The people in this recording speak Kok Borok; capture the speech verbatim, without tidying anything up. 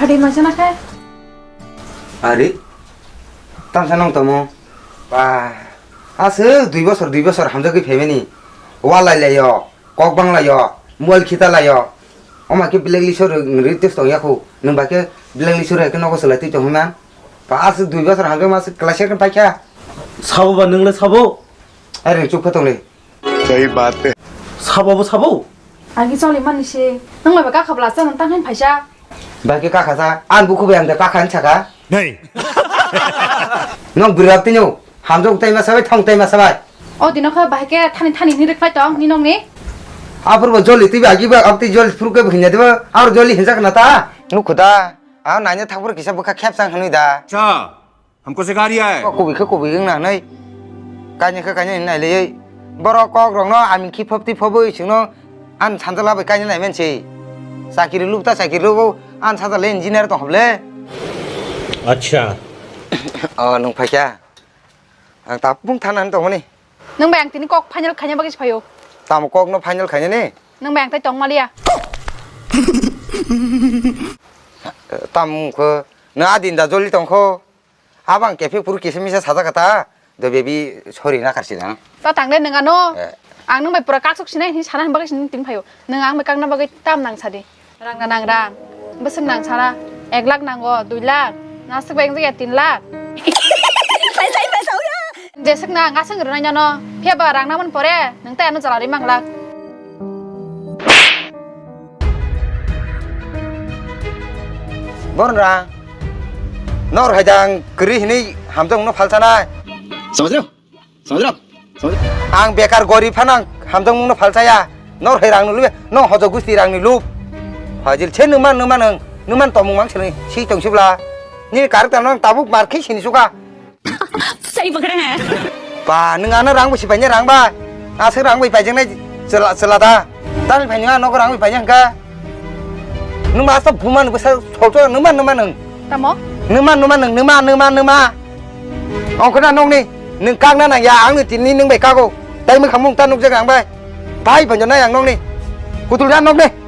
Adi masa na khe? Ari, tamsa nong tamo. Ba, aswk dui bosor, dui bosor hamjagwi phaimani. Walai laio, kok bang laio, mobile khita laio. Oma khe blacklist o ri-, ri tongya khu. Nwng ba khe blacklist o ri khe nogo swlai twi tong hwnna. Ba aswk dui bosor hamjagma aswk class eight paikha. Sabo ba nwng le sabo? Are chuk pha tong le. Sahi baat hai. Sabo bo sabo? Agi choli mani se. Nwng bai ba kakha bla sa nwng tang phaisa. Bai khe kakha sa, ang bukhu bai ang da kakha hinwi saka. Nei. Nwng bwrwi rok tini hamjak tai ma sabai, thong tai ma sabai. O dino kha bai khe thani thani ni rwkhlai tong ni nokni. Apor bo joli twi bai agi ba, abtwi joli phuru khe bo hinja dibo, ar joli hinjak na ta. Nukhu da, a naina thakphuru kisa bwkha khep chang hinwi da. Acha. Hamko sikha riya hai. Kubui khe kubui wng na hwnwi. Kainwi khe kainwi hwnwi nai laiwi. Borok kok rokno aming khi phop twi phobwi chwngno an sanjala bai kainwi nai men se. Chakiri lub ta chakiri lubo an sanjala engineer tong hoble. Acha. O nwng phaikha. Ang ta bung thana hwn tongmani. Nwng bai ang tini kok final khaina bagwi se phaio. Tamo kok no final khaina ni? Nwng bai ang tai tong maliya. Tam kho na din da joli tong kho. Abang kephek phuru kisa misa sajak kata, do bebi sorry na karsi dang. Ta tang de nang ano. Eh. Ang nang bai pura kaksuk sinai hinwi sana bagwi sini tin phayo. Nang ang bai kakna bagwi tam nang sadi. Rang na nang rang. Bwswk nang sana. Ek lakh nango, dui lakh. Naswk bai wngjakya tin lakh. Paisa, paisa, ura. Jeswk nang aswk rwnai nano. Phiya ba rang naman pore, nang tai ano jalari mang lakh. Bornra, nor hai dang kwrwi hinwi hamjakmungno phalsanai. Samajrao, samajrao, samajrao. Ang bekar gorib phano ang hamjakmungno phalsaya. Nor hai rangni lube, no hojo gusti rangni lub. Fajil se nwman, nwman nwng, nwman tongmung mang sini si tong sibla. Nini character no ang tabuk mar khe sini suka. Sai pakhra hai. Ba, nwng ano rang bai si paina rang bai. Aswk rang bai paijaknai chwla, chwla da. Tamni phaini ano rang bai paina hwnkha. Nwng ba aswk buma ni bwsa solto nwma, nwma nwng. Tamo? Nwma, nwma nwng, nwma, nwma, nwma. Ongkha na nokni. Nwng kakna nang ya, ang ni tini nwng bai kago. Tai mwkhang mung ta nukjak ang bai. Bai paina nai ang nokni. Kutul da nokni.